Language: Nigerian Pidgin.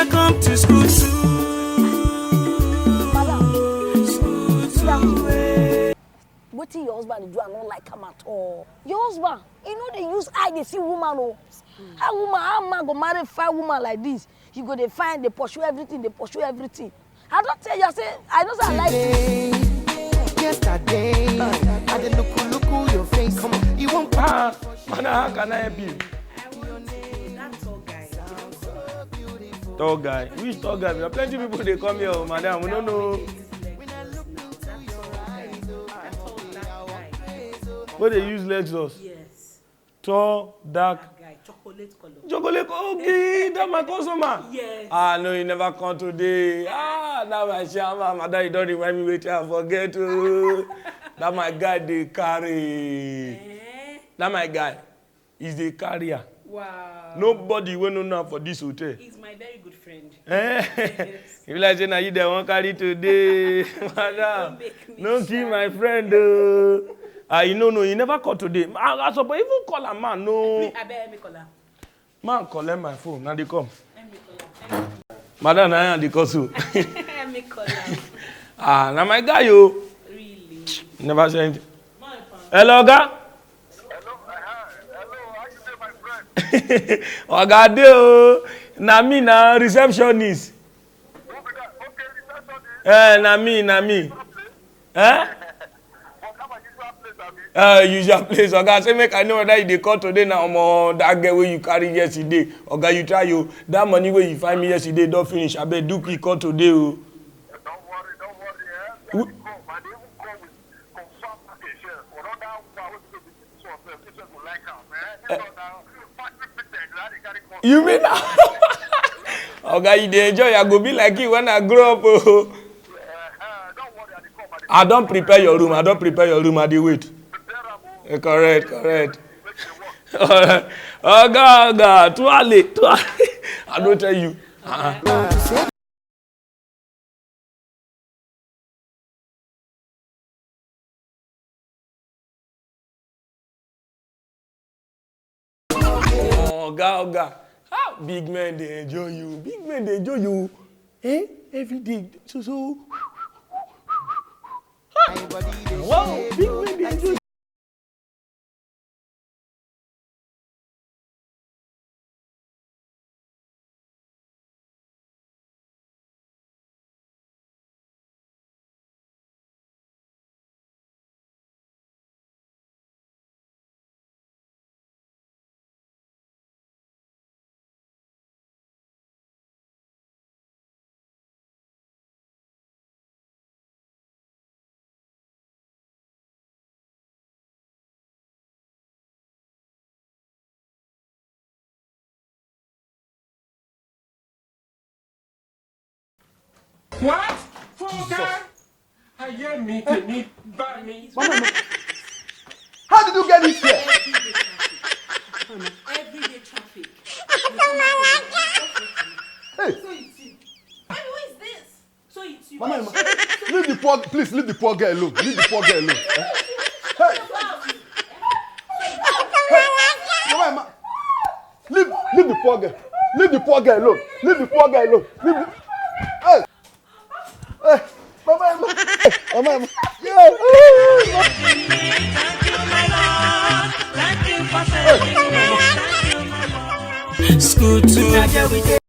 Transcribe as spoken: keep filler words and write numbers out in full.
Welcome to school. Madam, madam, wetin your husband dey do, I no like am at all. Your husband, e no dey use eye dey see woman o. How woman, how man go marry fine woman like this? You go dey find, dey pursue everything, dey pursue everything. I don tell you, I say, I know say I like you. Today, yesterday, I dey look, look your face. Come on, you won't Ah, man, how can I help you? I want to, that tall guy. Tall guy? Which tall guy? There are plenty people dey come here, oh, madam. We don't know. Wey dey use Lexus. Yes. Tall, dark. That guy, chocolate color. Chocolate, okay, that my customer. Yes. Ah, no, he never come today. Ah, now my chairman, madam, you don remind me wetin I forget o. That my guy dey carry. Eh? That my guy is the carrier. Wow. Nobody wey no know am for this hotel. He's my very good friend. Eh? Yes. You like say na you dey wan carry today, madam. Don't make me No kill shy. My friend o. Ah, you no know, you never call today. I, I suppose even call am, man, no. Abeg, let me call am. Man, collect my phone. Now they come. Let me call am. Madam, na I dey call so. Let me call am. Ah, na my guy o. Really? Never say anything. Hello, oga. Hello, uh, hello, how you dey, my friend? Oga dey o. Na me na receptionist. Who be that? Okay, receptionist. Eh, na me, na me. Eh? But how are you, your place, abi? Uh, usual place. Oga say make I know whether you dey call today na omo that girl wey you carry yesterday. Oga, you try o. That money wey you find me yesterday don finish. Abeg, do quick call today o. Don't worry, don't worry, eh? Who- They call, but they even call with confirm package, yeah. For another one, wey be say this one, this one go like am, eh? This one na factory fitted, na they carry come. You mean Oga, you dey enjoy, I go be like you when I grow up o. Eh, eh, don't worry, I dey come, I dey I don prepare your room, I don prepare your room, I dey wait. Prepare am o. Eh, correct, correct. Make the work. Oga, oga, tuale, tuale. I don tell you. Uh-uh. Oga, oga. Ah, big men dey enjoy you. Big men dey enjoy you. Eh? Every day. So, so. Wow, big men dey enjoy. What? Full guy? I hear me, me, buy me. Mama, ma- How did you get this here? Everyday traffic. Everyday traffic. Hey. So it's you. Who is this? So it's you. Mama, ma- leave the poor, please leave the poor girl alone. Leave the poor girl alone. Eh? Hey. Hey. Mama, ma- leave, leave the poor girl. Leave the poor girl alone. Leave the poor girl alone. Leave the, hey. Hey. Mama, ma- hey. Mama, ma- yeah. School two.